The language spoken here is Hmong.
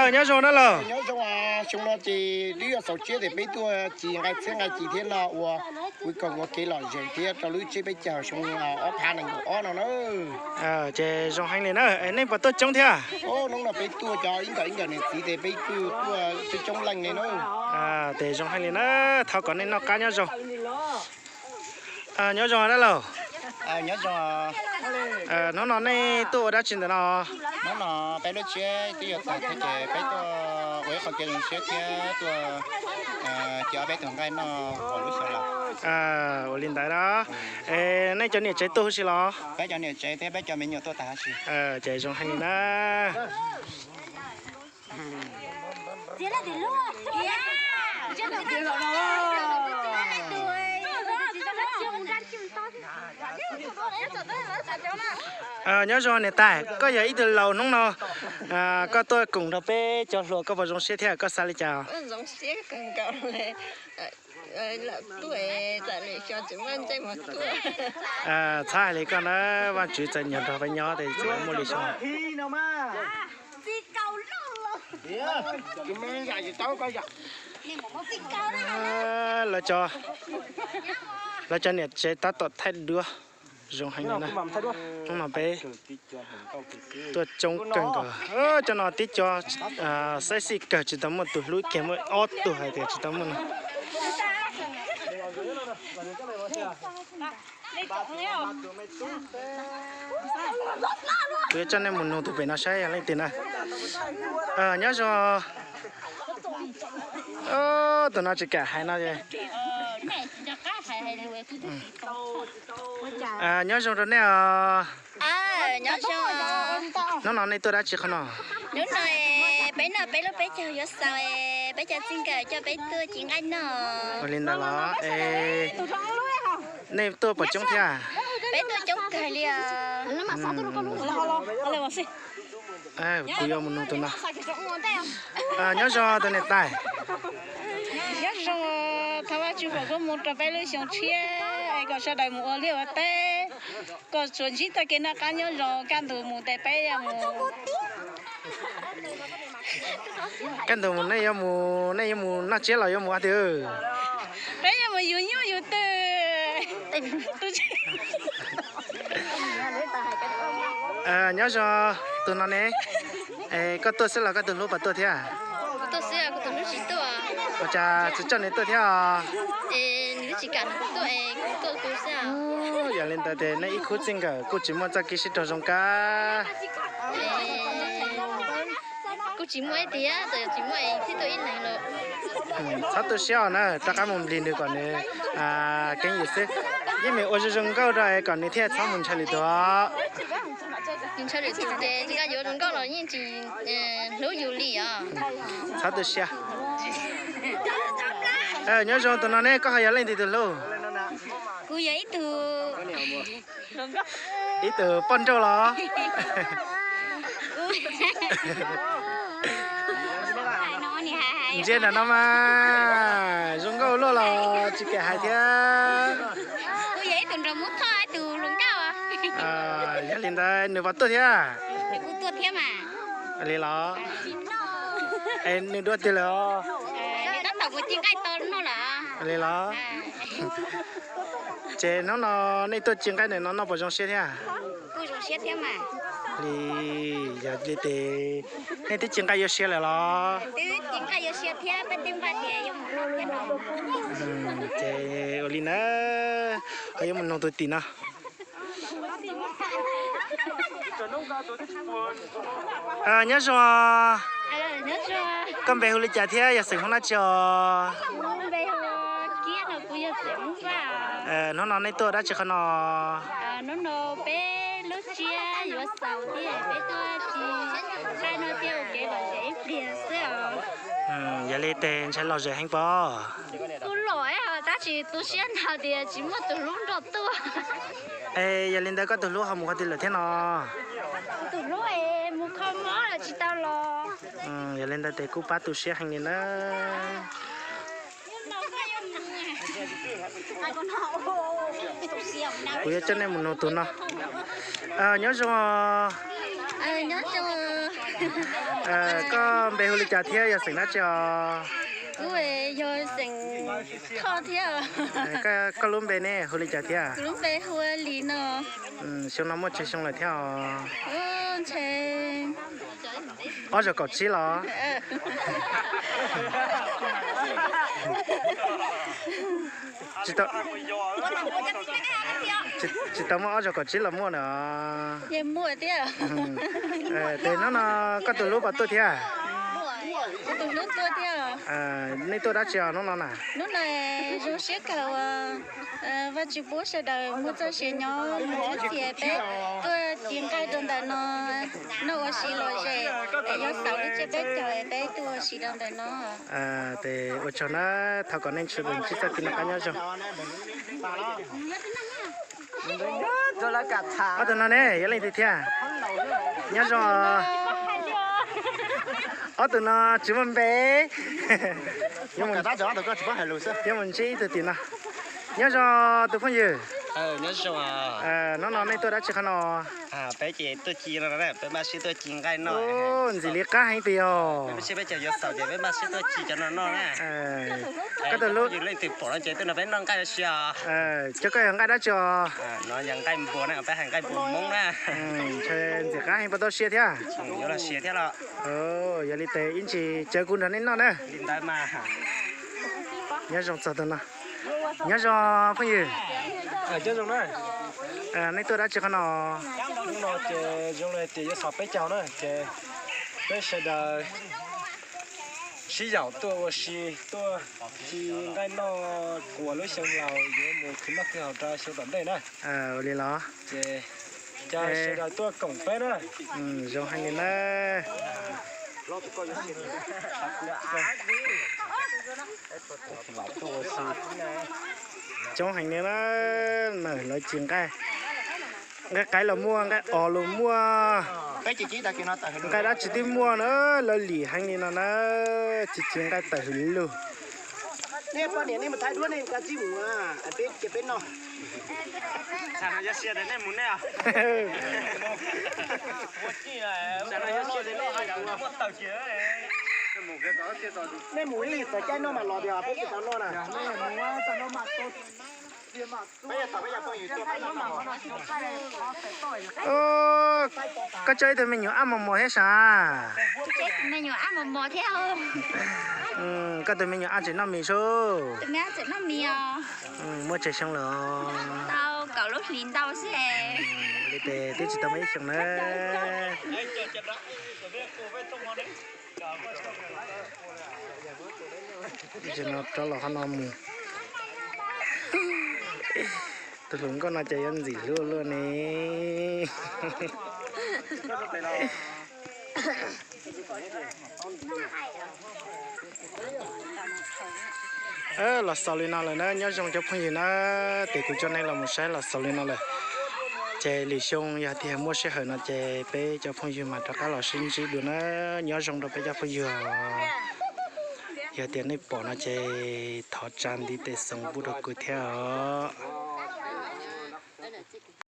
Nyob zoo dab laug. Nyob zoo, xyoo no ces twb yog xaus tsiab tias peb tuaj ci nqaij txhiab nqaij ci thiab no ua kwv koom ua kev lom zem thiab rau lub tsiab peb caug xyoo ob phav nees nkaum ob no na. Ces zoo heev li na, nej puas tuaj coob thiab? Hnub no peb tuaj cov ib nkawm ib nkawm niam txiv ces peb tuaj coob coob leej li na. Ces zoo heev li na, thov kom nej noj qab nyob zoo. Nyob zoo dab laug. Hnub no nej tuaj ua dab tsi ntawm no? Hnub no peb lub tsiab twb yuav tag thiab ces peb tuaj ua ib qho kev zoo siab thiab tuaj ci ob peb tug nqaij noj hauv lub xyoo los. Ua li ntawd na. Nej cov niam tsev tuaj huv si los? Peb cov niam tsev thiab peb cov me nyuam tuaj tag huv si. Ces zoo heev li na. Nyob zoo niam tais, koj yog ib tug laus hnub no, koj tuaj koom nrog peb cov hluas koj puas zoo siab thiab koj xav li cas? Txhob hais li koj na, Vajtswv txawm nyob nrog peb nyob ces txawm muaj li xyoo. Lawv cov niam tsev tab tom thaij duab zoo heev li na. Hnub no peb tuaj coob kawg nkaus. Cov no tib co xaib xij kawg tsis tau muaj tus hlub kiag, muaj ob tug hais tias tsis tau muaj no. Kuv yuav coj nej mus nug tus pem no saib yog leej twg na. Nyob zoo. Tus no tsis kam hais no. Nyob zoo rau nej os. Hnub no nej tuaj dab tsi qhov no? Hnub no peb noj peb lub peb caug yuav xaus, peb cov txij nkawm coj peb tuaj ci nqaij noj. Ua li ntawd los, nej tuaj puas coob thiab? Peb tuaj coob kawg li. Kuv yuav mus nug tus no. Nyob zoo tus niam tais. Nyob zoo, thov Vajtswv foom koob hmoov rau peb lub xyoo tshiab es kom sawv daws mus ua liaj ua teb, kom tsuas ntsib txoj kev noj qab nyob zoo, kaj ntug mus tes peb yuav mus. Kaj ntug mus nej yuav mus, nej yuav mus noj tsiab los yuav mus ua twg? Peb yuav mus yug nyuj yug twm. Nyob zoo, tus no ne, koj tuaj xwb los koj tus hlub puas tuaj thiab? Ua cas tsis coj nws tuaj thiab? Yog li ntawd ces nej ib khub txij nkawm kuj tsis muaj txoj kev sib raug zoo kab. Kuj tsis muaj ib tiag, txawm yog tsis muaj es thiaj tuaj ib leeg los. Txhob tu siab os na, rov qab mus nplig nws kom nws keeb yus xwb. Yeej meem ua zoo zoo nkauj rau es kom nws thiaj txhob mus ntshaw lwm tus. Nws ntshaw lwm tus ces tsis tas yuav zoo nkauj los yeej tsis hlub yus li os. Txhob tu siab. Nyob zoo, tus no ne, koj ho yog leej twg tus hlub? Kuv yog ib tug, ib tug poj nrauj los? Ntsia nram no mas zoo nkauj luaj los tsis kam hais thiab. Kuv yog ib tug nraug Hmoob Thoj, ib tug hluas nkauj. Yog li ntawd nws puas tuaj thiab? Kuv tuaj thiab mas. Li los? Es nws dua twg lawm? Tab tom mus ci nqaij tau noj lawm. Li los? Ces hnub no nej tuaj ci nqaij ntawm no noj puas zoo siab thiab? Kuj zoo siab thiab mas. Li, yog li ces nej twb ci nqaij yuav sia lawm los? Twb ci nqaij yuav sia thiab, peb twb npaj tias yuav mus noj thiab no. Ces ua li na, ho yuav mus nug tus tim no. Nyob zoo. Koj npe hu li cas thiab yog xeem Hmoob dab tsi os? Hnub no nej tuaj dab tsi qhov no? Hnub no peb lub tsiab yuav xaus thiab peb tuaj ci nqaij noj thiab ua kev lom zem ib pliag xwb os. Yog li ces ntshai lom zem heev pob? Kuj lom tab sis tu siab ntau tias tsis muaj tus hlub nrog tuaj. Es yog li ntawd koj tus hlub ho mus qhov twg lawm thiab no? Kuv tus hlub es mus kho mob los tsis tau los. Yog li ntawd ces kuj pab tu siab heev li na. Kuv yuav coj nej mus nug tus no. Nyob zoo. Nyob zoo. Koj npe hu li cas thiab yog xeem dab tsi os? Kuv yog xeem Thoj thiab. Koj lub npe ne hu li cas thiab? Kuv lub npe hu Lis no. Xyoo no muaj tsawg xyoo lawm thiab os? Ntshe ob zaug kaum tsib los? Tsis tau muaj ob zaug kaum tsib los muaj na. Muaj thiab. Ces hnub no koj tus hlub puas tuaj thiab? Tus hlub tuaj thiab. Nej tuaj dab tsi os hnub no na? Hnub no zoo siab kawg uas Vaj Tswv pub sawv daws muaj txoj sia nyob mus txhiaj peb tuaj ci nqaij rau ntawm no noj ua si lom zem, es yuav xaus lub tsiab peb caug peb tuaj ua si rau ntawm no. Ces ua tsaug na, thov kom nej sawv daws ntsib txoj kev noj qab nyob zoo. Ob tug no ne yog leej twg thiab? Nyob zoo. Ob tug no tsis muaj npe. Yuav mus ntsib ib tug tim no. Nyob zoo tus phooj ywg. Hnub no nej tuaj dab tsi qhov no? Peb ces tuaj ci no, peb maj sib tuaj ci nqaij noj. Ntxim li qab heev tiag os. Peb sib peb caug yuav xaus ces peb maj sib tuaj ci cov no noj na. Koj tus hlub yog leej twg pom no ces tuaj nrog peb noj nqaij ua si os. Cov koj yog nqaij dab tsi os? No yog nqaij npua na, peb hais nqaij npua Hmoob na. Ntxim qab heev, puas tau sia thiab? Yuav los sia thiab los. Yog li ces ib ntsis caw kuv nrog nej noj na. Li ntawd mas. Nyob zoo txog tus no. Nyob zoo phooj ywg. Nej tuaj dab tsi qhov no? Hnub no ces zoo li tias yuav xaus peb caug na ces peb sawv daws sib yaum tuaj ua si, tuaj ci nqaij noj kuas lub xyoo laus yuav mus khwv noj khwv haus rau xyoo tom ntej na. Ua li los. Ces sawv daws tuaj koom peb na. Zoo heev li na. Coob heev li na, lawv ci nqaij, nqaij qaib los muaj, nqaij os los muaj, nqaij dab tsi twb muaj na, lawv lim heev li no na, ci ci nqaij tawm hws lug. Nej poj niam nej mus thaij duab nej kav tsij mus, peb ces peb noj. Nej mus ib txog caij noj mas los tias peb tsis tau noj na. Koj coj ib tug me nyuam ab mos mos thiab sav? Me nyuam ab mos mos thiab. Koj tus me nyuam ab tseem noj mis sub? Tus me ab tseem noj mis os. Muaj tsawg xyoo lawm? Tau kaum lub hlis ntau xwb. Li ces twb tsis tau muaj ib xyoos na. Ces no rov los qhov no mus. Tus hluas nkauj no ces yuav ntxim hlub luaj ne. Los xaus li no lawm na, nyob zoo cov phooj ywg na, ces kuv coj nej los mus saib los xaus li no lawm. Ces lwm xyoo yog tias muaj sij hawm no ces peb cov phooj ywg mam rov qab los sib ntsib dua na, nyob zoo rau peb cov phooj ywg. Yog tias nej pom no ces thov tsa ntiv tes xoo pub rau kuv thiab os.